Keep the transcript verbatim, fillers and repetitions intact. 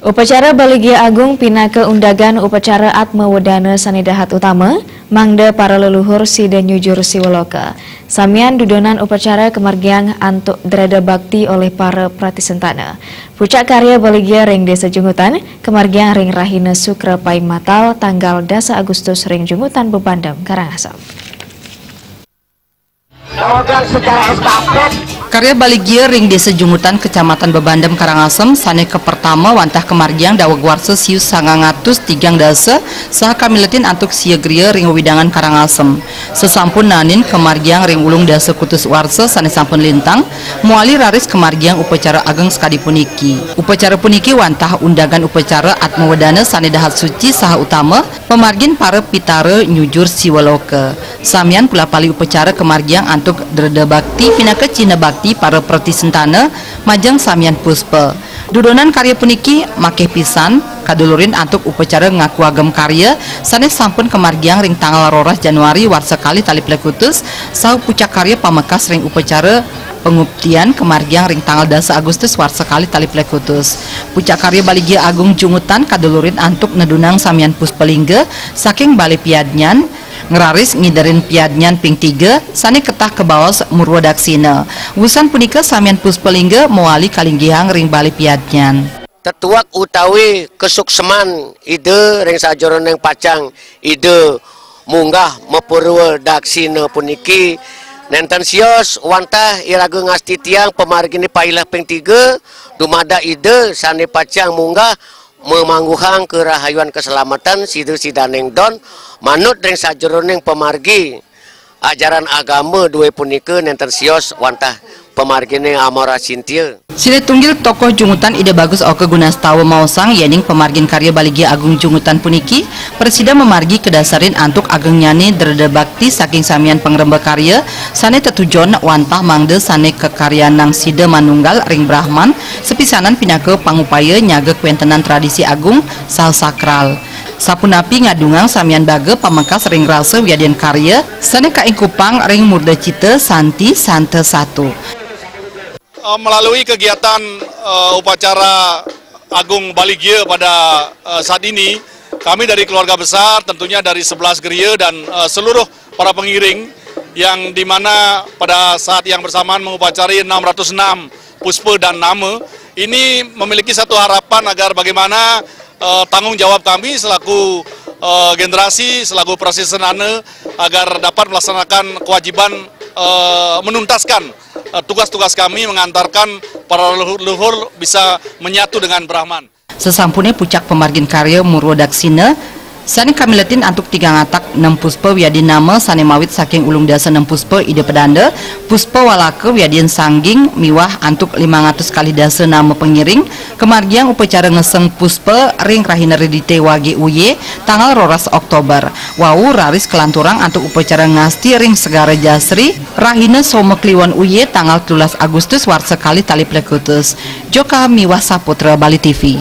Upacara Baligia Agung pinaka undagan upacara Atma Wedana sane dahat utama, mangda para leluhur sida nyujur siwaloka. Samian dudonan upacara kamargiang antuk dreda bakti olih para pratisentana. Pucak karya Baligia ring Desa Jungutan, kamargiang ring rahina Sukra paing matal tanggal dasa Agustus ring Jungutan Bebandem, Karangasem. Karya Baligia ring Desa Jungutan, Kecamatan Bebandem, Karangasem, sane kapertama wantah kamargiang daweg warsa siu sangang atus tigang dasa, saha kamiletin antuk sia griya ring wewidangan Karangasem. Sasampun naenin kamargiang ring ulung dasa kutus warsa sane sampun lintang, mawali raris kamargiang upacara ageng sakadi puniki. Upacara puniki wantah undagan upacara Atma Wedana sane dahat suci saha utama, pamargin para pitara nyujur siwaloka. Samian pula pali upacara kamargiang antuk dreda bakti pinaka cihna bakti para pratisentana majeng samian puspa. Dudonan karya puniki makeh pisan kadulurin antuk upacara ngaku agem karya sane sampun kamargiang ring tanggal roras Januari warsa kalih tali plekutus, saha pucak karya pamekas ring upacara panguptian kamargiang ring tanggal dasa Agustus warsa kalih tali plekutus. Pucak karya Baligia Agung Jungutan kadulurin antuk nedunang samian puspalingga saking Bale Piadnyan, ngraris ngiderin Piadnyan ping tiga sane ketah kabaos murwa daksina. Wusan punika samian puspalingga mawali kalinggihang ring Bale Piadnyan. Tetuek utawi kesukseman Ida ring sajeroning pacang Ida munggah mapurwa daksina puniki nenten sios wantah iraga ngastitiang pamargine pailah ping tiga dumadak Ida sane pacang munggah mamangguhang karahayuan kaselametan sida sidaning don manut ring sajeroning pamargi ajaran agama due punika nenten sios wantah pamargine amara sintia. Silih tunggil tokoh Jungutan Ida Bagus Oka Gunastawa maosang yening pamargin karya Baligia Agung Jungutan puniki prasida mamargi kadasarin antuk agengnyane dreda bakti saking samian pangremba karya sane tetujon wantah mangda sane kakaryanang sida manunggal ring Brahman sapisanan pinaka pangupaya nyaga kawentenan tradisi agung saha sakral. Sapunapi ngadungang samian baga pamekas ring rasa wiadin karya sane kaingkupang ring murda cita santi santa satu. Eh, melalui kegiatan, eh, upacara Agung Baligia pada, eh, saat ini, kami dari keluarga besar, tentunya dari sebelas geria dan, eh, seluruh para pengiring yang dimana pada saat yang bersamaan mengupacari enam ratus enam puspa dan nama, ini memiliki satu harapan agar bagaimana, eh, tanggung jawab kami selaku, eh, generasi, selaku pratisentana, agar dapat melaksanakan kewajiban, eh, menuntaskan, eh, tugas-tugas kami mengantarkan para leluhur, leluhur bisa menyatu dengan Brahman. Sasampune pucak pamargin karya murwa daksina, sane kamiletin antuk tigang atak nem puspa wiadin nama sane mawit saking ulung dasa nem puspa Ida Pedanda, puspa walaka wiadin sangging miwah antuk limang atus kalih dasa nama pangiring, kamargiang upacara ngeseng puspa ring rahina Redite Wage Uye, tanggal roras Oktober. Wau raris kalanturang antuk upacara ngasti ring Segara Jasri, rahina Soma Kliwon Uye, tanggal telulas Agustus warsa kalih tali plekutus. Joka Miwah Saputra, Bali T V.